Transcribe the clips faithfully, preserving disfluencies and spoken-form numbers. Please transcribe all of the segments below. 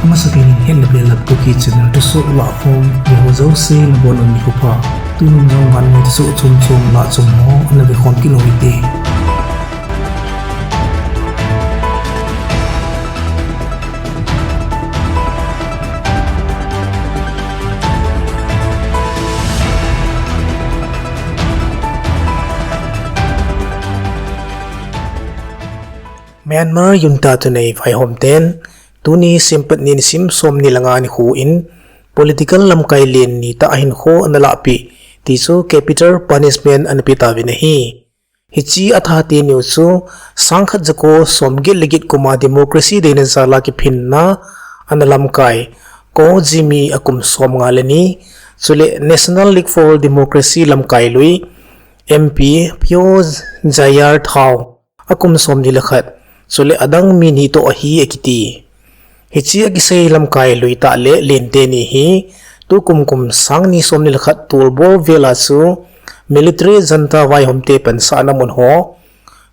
Amasapen in Hetna Belap Kuki channel thusoh lahkhom, veho jouse nabonun nikho pha. Tunin jong vannoi thusoh chomchom lah chom ho ana vekhom kit u hite. Myanmar junta thunei vaihom ten, tuni Sempat ni nisim somni le nga nikho in, political lamkai len ni tah ahinkho ana lahpeh, ti chu capital punishment ana pe tauvin ahi. Hiche atha teni u chu, sangkhat jako somget le get kum a democracy deina jal a kiphinna ana lamkai, Ko Jimmy akum somnga le ni, chule National League for Democracy lamkai lui, M P Pyo Jayar Thao, akum somni le khat, chule adang mi ni toh ahi akiti. Hiche akisei lamkai lui tah le len teni hi, tukum kum sang ni somni le khat tolbol vel a chu, military junta vaihom te pansahna mun ho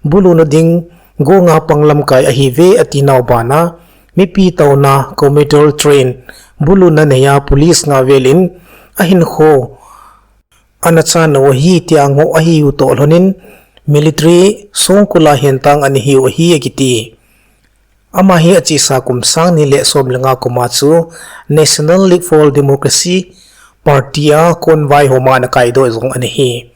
buluna ding, go nga pang lamkai ahiuve ati nau bana, mipi touna commuter train buluna nei a police nga vel in ahinkho ana chan u ahi tia ngoh ahiu toh lhonin, military songkul a hentang ana hiu ahi akiti. Ama hi achesa kum sang ni le som le nga kum a chu National League for Democracy Party a kon vaihom a ana kaidoh jong ana hi.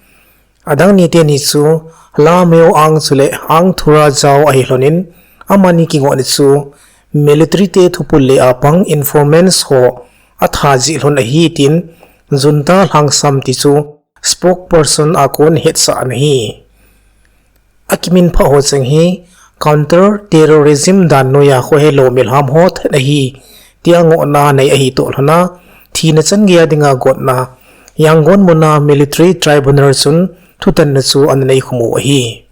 Adang ni teni chu La Myo Aung chule Aung Thura Jao ahi lhonin, amani kingoh ni chu military te thupul le a pang informants ho atha jeh lhon ahi tin, junta lhangsam ti chu spokesperson a kon hetsah ana hi. Akiminphah ho cheng hi counter terrorism dan noi a khohelou milham ho that ahi tia ngohna nei ahi toh lhona, thina chan geiya dinga gotna Yangon muna military tribunal chun thutanna chu ana nei khum u ahi.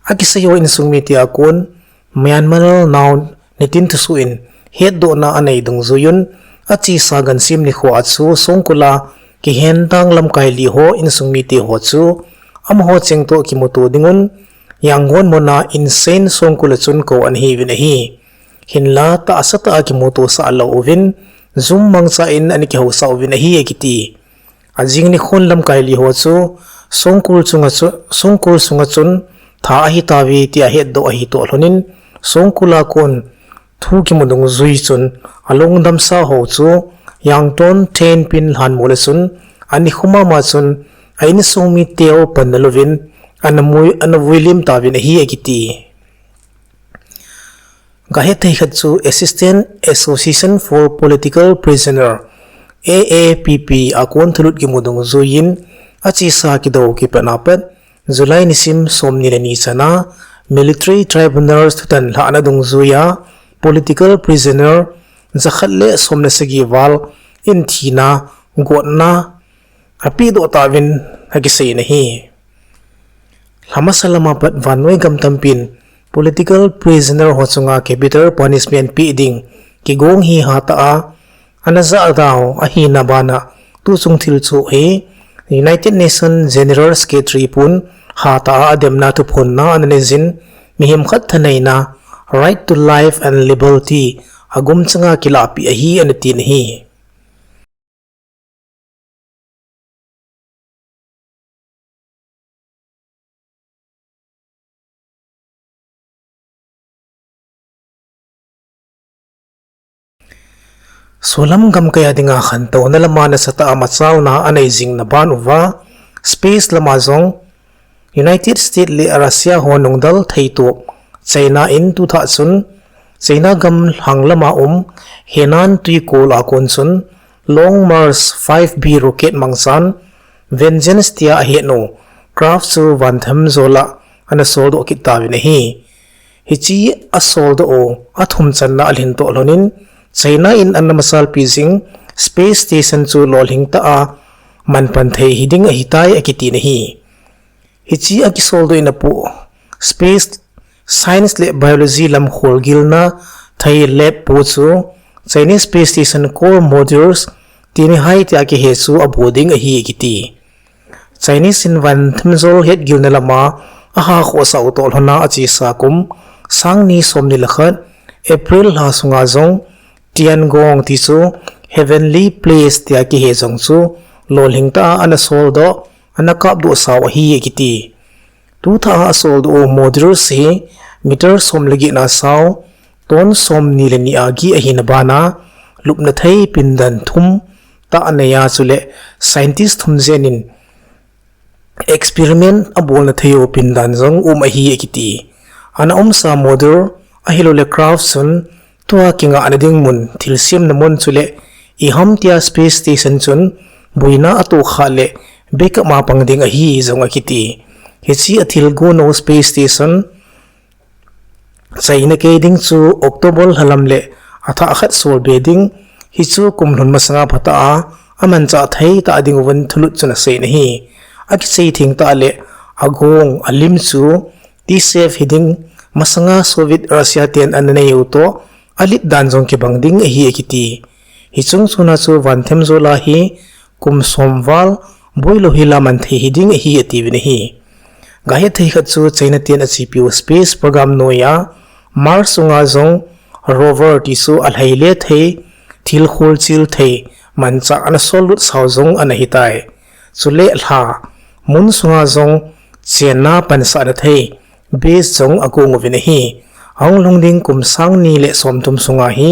Akisei ho insung mite a kon, Myanmar Now nitin thusoh in hetdohna anei dungjuiyun, achesa gansim nikho a chu songkul a kihentang lamkai li ho insung mite ho chu amaho cheng toh kimuto dingun, Yangon muna Insein songkul a chun kou ana hiuvin ahi. Hinla tahsa tah a kimuto sah lou uvin, jum mangcha in ana kihousah uvin ahi akiti. Ajing nikhon lamkai li ho chu songkul chunga chu, songkul sunga chun tha ahitauve tia hetdoh ahi toh lhonin, songkul a kon thu kimu dungjui chun alungdamsa ho chu Yangton Thenpin lhanmol a chun anikhoma ma chun a insung miteu panna louvin ana mui, ana vuilim tauvin ahi akiti. Gahethei khat chu Assistant Association for Political Prisoner, A A P P, a kon thulut kimu dungjuiyin, achesa kidou kipatna pat, July nisim somni le ni chana, military tribunals thutan lhahna dungjuiya, political prisoner, jakhat le som le sagi val, in thina, gotna, apehdoh tauvin akisei in ahi. Lhamasa lama pat vannoi gam tampin political prisoner ho chunga capital punishment peh ding kigong hi hatah a ana jahda u ahina bana tuchung thil chu hi United Nations General Secretary pun hatah a ademna thuphonna ana neijin mihem khat thaneina right to life and liberty agum changa kilahpeh ahi ana tin ahi. Solam gamkai a dinga khantouna lama nasatah a machalna anei jingna ban uva, space lama jong United States le Russia ho nungdal theitop China in tuthah chun China gam lhang lama um Henan tuikol a kon chun Long March five B rocket mangchan Vengeance tia ahetnu craft chu vanthemjol a ana soldoh kit tauvin ahi. Hiche asoldoh u athum channa alhin toh lhonin China in ana masalpi jing space station chu lolhing tah a manpan thei hiding ahitai akitin ahi. Hiche akisoldoh in apoh space science le biology lam kholgilna thei lab po chu Chinese Space Station core modules tini hai tia kihe chu abo ding ahi akiti. Chinese in vanthemjol hetgilna lama aha khohsah u toh lhona achesa kum sangni somni le khat April lha sunga jong Tiangong ti chu heavenly place tia kihe jong chu lolhing tah a ana soldoh, ana kapdoh sau ahi akiti. Tuthah a asoldoh u module hi meter som le get na sao, ton som ni le ni a gih ahina bana, lupna thei pindan thum tah anei a, chule scientist thum jen in experiment abolna thei u pindan jong um ahi akiti. Ana umsa module ahilou le craft chun tua kingahna ding mun, thilsemna mun chule iham tia space station chun boina atoh khah le backup a pang ding ahi jong akiti. Hiche a thil gon u space station China kei ding chu October lhalam le athah khat sol be ding, hichu kum lhun masanga phatah a amanchah thei tah ding uvin thulut chun asei in ahi. Akichai theng tah le agong alim chu T-shape hiding, masanga Soviet Russia ten ana nei u toh alet dan jong kibang ding ahi akiti. Hiche chungchon a chu van themjol a hi kum som val boilou hila man thei hiding ahi atiuvin ahi. Gahet thei khat chu China ten achepiu space program noiya Mars sunga jong rover ti chu alhai le thei, thil kholchil thei, manchah ana sollut sau jong ana hitai. Chule lha, mun sunga jong chenna pansahna thei base jong agong uvin ahi. Ahung lhung ding kum sang ni le som thum sunga hi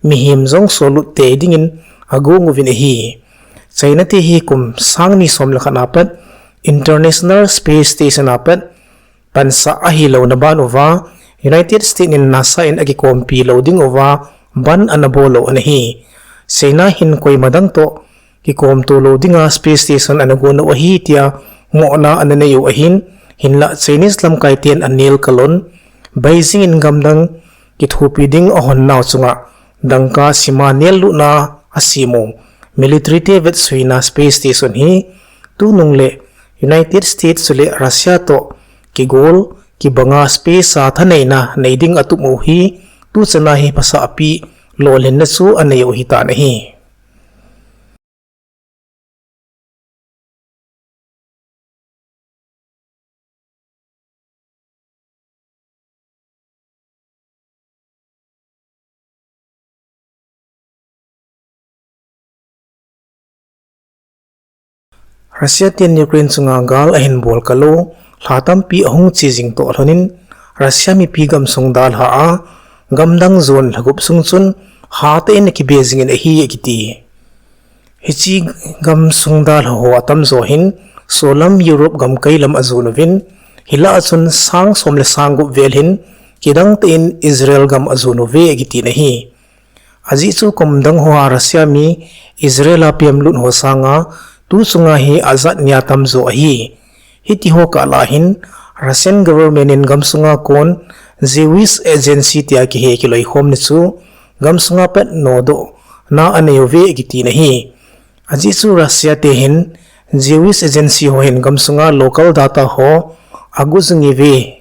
mihem jong sollut tei dingin agong uvin ahi. China te hi kum sang ni som le khat na pat International Space Station a pat pansah ahilouna ban uva, United States in NASA in akikompi lou ding uva ban ana bol u ana hi. China hin koima dang toh kikomto lou dinga space station ana gon u ahi tia ngohna ana nei u ahin, hinlah Chinese lamkai ten anel kalon, Beijing in gamdang kithopi ding ahon nau chunga dangka sima nel lutna asem u military te vetsuina space station hi tunung le United States chule Russia toh kigol kibanga space a thaneina nei ding atup u hi tuchan a hi phasah pi lolhinna chu anei u hitan ahi. Russia ten Ukraine chunga gal ahin bol kal u, lha tampi ahung che jing toh lhonin, Russia mipi gamsung dalha a, gamdang jon lha gup sung chun hatah in akibe jingin ahi akiti. Hiche gamsung dalha ho atamjo hin, solam Europe gamkai lam ajon uvin, hilah a chun sang som le sang gup vel hin, kidang tah in Israel gam ajon uve akitin ahi. Ajeh chu kum dang hoa Russia mi Israel a pemlut ho sanga tu chunga hi ajat nia tamjo ahi. Hiti ho kah lah hin Russian government in gamsunga kon Jewish agency tia kihe kiloikhomna chu gamsunga pat nodohna anei uve akitin ahi. Ajeh chu Russia te hin Jewish agency ho hin gamsunga local data ho agu jing uve,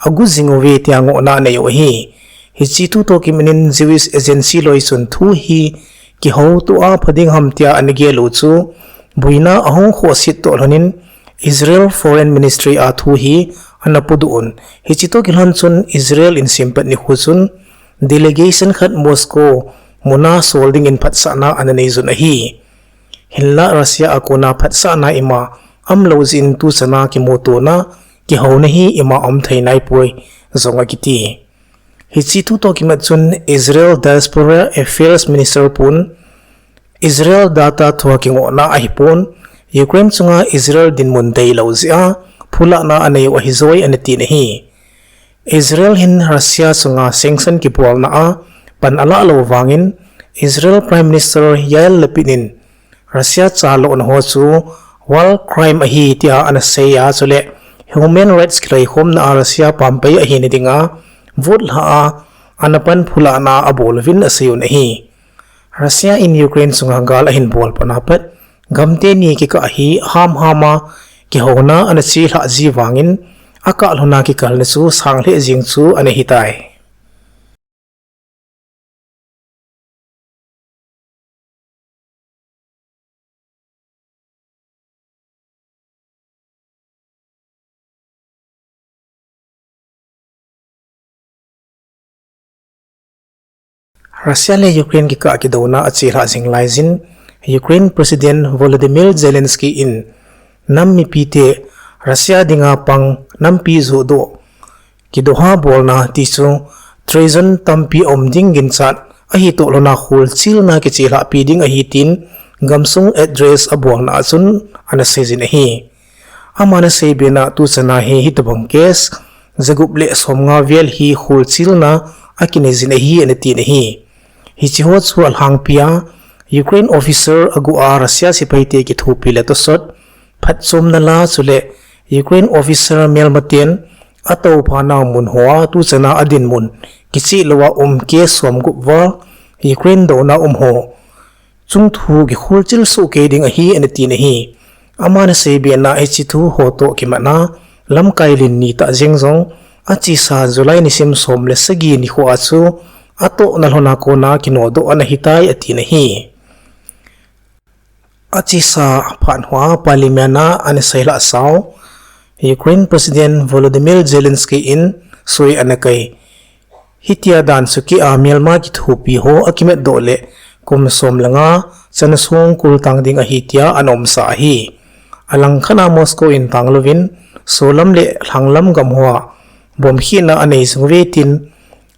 agu jing uve tia ngohna anei u ahi. Hiche thu toh kimanin Jewish agency loi chun thu hi kihoutoh a pha ding ham tia ana gel u chu boina ahung khohset toh lhonin Israel Foreign Ministry a thu hi ana podoh un. Hiche toh kilhon chun Israel in sempat nikho chun delegation khat Moscow muna sol dingin phatsahna ana nei jun ahi. Hinlah Russia a kona phatsahna ima umlou jeh in tuchan a kimutona, kihouna hi ima um thei naipoi jong akiti. Hiche thu toh kimat chun Israel Diaspora Affairs Minister pun Israel data thua kingohna ahipon, Ukraine chunga Israel dinmun deilou jeh a phulahna anei u ahijoi anatin ahi. Israel hin Russia chunga sanction kibolna a pan alah lou vangin Israel Prime Minister Yair Lapid in Russia chalona ho chu war crime ahi tia ana sei a, chule human rights kiloikhomna a Russia pampai ahina dinga vote lha a ana pan phulahna abol uvin asei un ahi. Russia in Ukraine chunga gal ahin bol pat a pat, gamteni kikah hi hamham a kihouna ana chelhah ji vangin, akah lhona kikalna chu sang lheh jeng chu ana hitai. Russia le Ukraine kikah kidouna achelhah jing laijin, Ukraine President Volodymyr Zelensky in nam mipite Russia dinga pang nampi johdoh kidoha bolna tichu treason tampi aum ding ginchat ahitoh lhona kholchilna kichelhahpi ding ahi tin gamsung address abolna achun ana seijin ahi. Aman asei bena tuchana hi hitobang case jagup le somnga vel hi kholchilna akineijin ahi anatin ahi. Hicheho chu alhangpia Ukraine officer aguh a Russia sepaite kithopi le tosot phatchomna la chule Ukraine officer melmaten atouphana mun hoa tuchana adinmun kicheh louva um case somgup val Ukraine douna umho chungthu kikholchil sohkei ding ahi anatin ahi. Aman asei bena hiche thuho toh kimatna lamkai lin nitah jeng jong achesa July nisim som le sagi nikho a chu atohna lhona kona kinodoh ana hitai atin ahi. Achesa phat hoa Parliament a ana seilhah sau Ukraine President Volodymyr Zelensky in soi ana kai. Hitia dan sukeh a melma kithopi ho akimatdoh le kum som le nga chana songkul tang ding ahi tia ana umsa ahi. Alangkhat a Moscow in tanglouvin solam le lhanglam gam hoa bomb khehna anei jinguve tin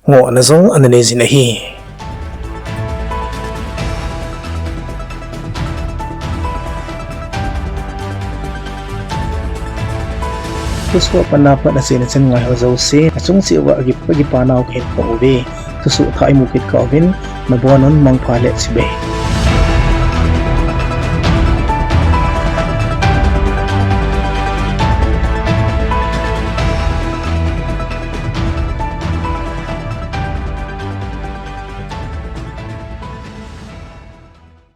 ngohna jong ana neijin ahi. Thusoh a pat a pat achaina chan ngaiho jouse achung cheh uva akipa nau kahin phong uve. Thusoh thah imu kit kah uvin nabonun mangpha le chibai.